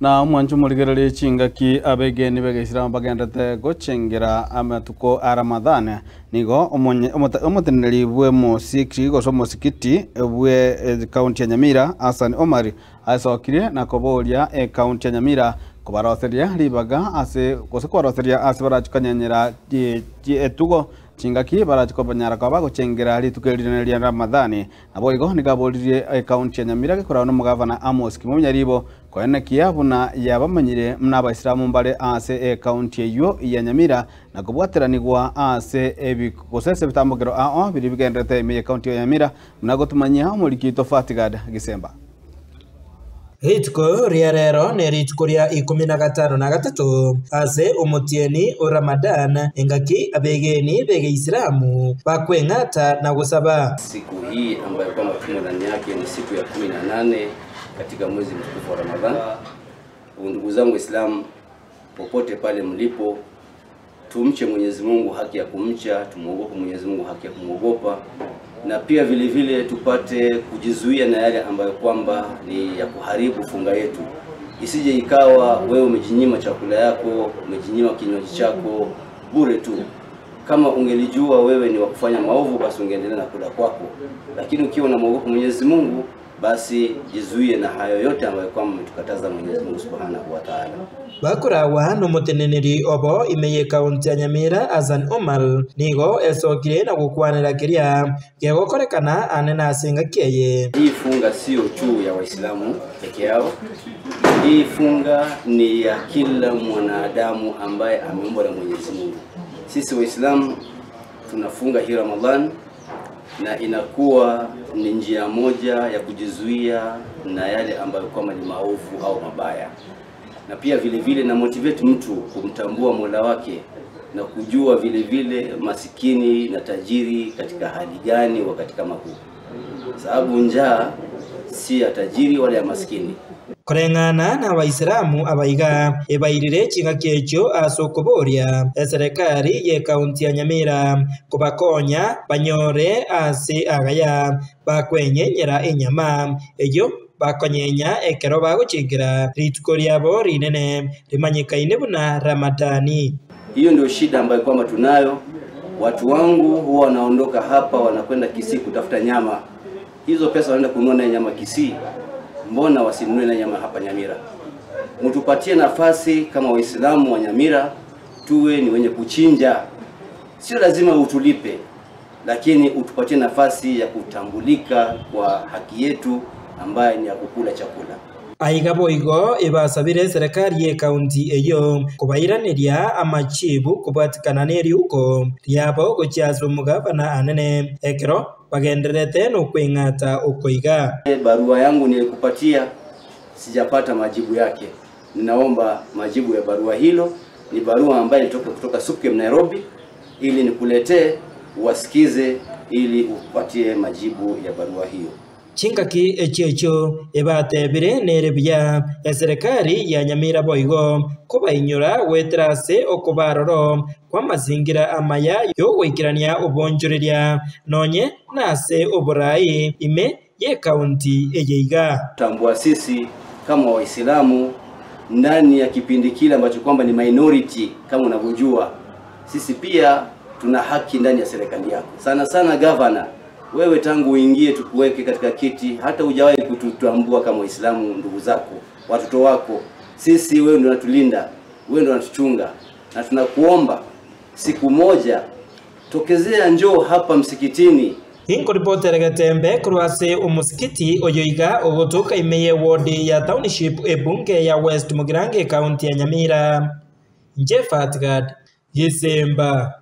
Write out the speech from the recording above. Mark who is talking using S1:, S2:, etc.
S1: Na omwancho morigererie chingaki abegeni b'egeisilamu bagendete gochengera amatuko a Ramadhan, nigo omoteneneri bw'emosiki gose omosikiti bwe ekaunti ya Nyamira Hassan Omar aesokirie na koboria ekaunti ya Nyamira kobaroseria ribaga ase gose kobaroseria ase barache konyenyera etugo chingaki barache kobanyara koba bagochengera rituko eri rinene ria Ramadhani. Naboigo nigo aboririe ekaunti ya Nyamira gekoragwa nomogavana Amos Kimomia Nyaribo koenekia buna yabamanyire buna abaisilamu mbare ase ekaunti eyio ya Nyamira na kobwateranigwa ase ebi gose ase ebitambokero ao biria bigendererete ime y'ekaunti ya Nyamira buna gotumanyia omoriki oito Fatgad Gisemba.
S2: Rituko ria rero nerituko ria ikomi na gatano na gatato ase omotienyi o Ramadhan, engaki abegeni b'Egeisilamu bakweng'ata na gosaba.
S3: Siku hii ambayo kwamba tumo ndani yake ni siku ya 18 katika mwezi mtukufu wa Ramadhan. Ndugu zangu Waislamu, popote pale mlipo, tumche Mwenyezi Mungu haki ya kumcha, tumuogope Mwenyezi Mungu haki ya kumwogopa, na pia vile vile tupate kujizuia na yale ambayo kwamba ni ya kuharibu funga yetu, isije ikawa wewe umejinyima chakula yako, umejinyima kinywaji chako bure tu. Kama ungelijua wewe ni wa kufanya maovu, basi ungeendelea na kula kwako, lakini ukiwa unamwogopa Mwenyezi Mungu, basi jizuie na hayo yote ambayo kwamba ametukataza Mwenyezi Mungu Subhanahu wa Ta'ala.
S2: Bakoragwa nomoteneneri obo ime y'ekaunti ya Nyamira Hassan Omar nigo esokire na gokwanera keria gegokorekana ane nase engaki eye.
S3: Hii funga sio tu ya Waislamu peke yao. Hii funga ni ya kila mwanadamu ambaye ameumbwa na Mwenyezi Mungu. Sisi Waislamu tunafunga hii Ramadhan na inakuwa ni njia moja ya kujizuia na yale ambayo kwamba ni maovu au mabaya, na pia vile vile na motivate mtu kumtambua Mola wake na kujua vile vile masikini na tajiri katika hali gani wakati kama huu, sababu njaa si ya tajiri wala ya maskini.
S2: Koreng'ana n'Abaisiramu abaiga ebairire chingaki echio ase okoboria eserekari y'ekaunti ya Nyamira kobakonya banyore ase agaya bakwenyenyera enyama eyio bakonyenya ekero bagochingera rituko riabo rinene rimanyekaine buna Ramadani.
S3: Hiyo ndio shida ambayo kwamba tunayo. Watu wangu huwa wanaondoka hapa wanakwenda Kisii kutafuta nyama. Hizo pesa wanaenda kununua naye nyama Kisii, mbona wasinunue na nyama hapa Nyamira? Mtupatie nafasi kama Waislamu wa Nyamira tuwe ni wenye kuchinja. Sio lazima utulipe, lakini utupatie nafasi ya kutambulika kwa haki yetu ambaye ni ya kukula chakula.
S2: Aiga boigo ebasabire eserekari y'ekaunti eyio kobairaneria amachibu kobwatikana na eriuko riabo gochia ase omogavana anene ekero bagendererete nokweng'ata okoiga.
S3: Barua yangu nilikupatia sijapata majibu yake. Ninaomba majibu ya barua hilo. Ni barua ambayo ilitoka kutoka SUPKEM Nairobi, ili nikuletee wasikize, ili upatie majibu ya barua hiyo.
S2: Chingaki echio echio ebatebire nere buya eserekari ya Nyamira boigo kobainyora goetera ase okobaroro kwa amazingira amaya yogoikerania obonchoreria nonye nase oborai ime y'ekaunti eye iga.
S3: Tambua sisi kama Waislamu ndani ya kipindi kile ambacho kwamba ni minority, kama unavyojua sisi pia tuna haki ndani ya serikali yako. Sana sana governor, wewe tangu uingie tukuweke katika kiti, hata hujawahi kututambua kama Waislamu, ndugu zako, watoto wako. Sisi wewe ndio unatulinda, wewe ndio unatuchunga, na tunakuomba siku moja tokezea, njoo hapa msikitini.
S2: Inkoripotera Getembe korwa ase omosikiti oyo iga ogotoka ime ye ward ya township ebunge ya West Mugirango ekaunti ya Nyamira. Inche Fatgad Gisemba.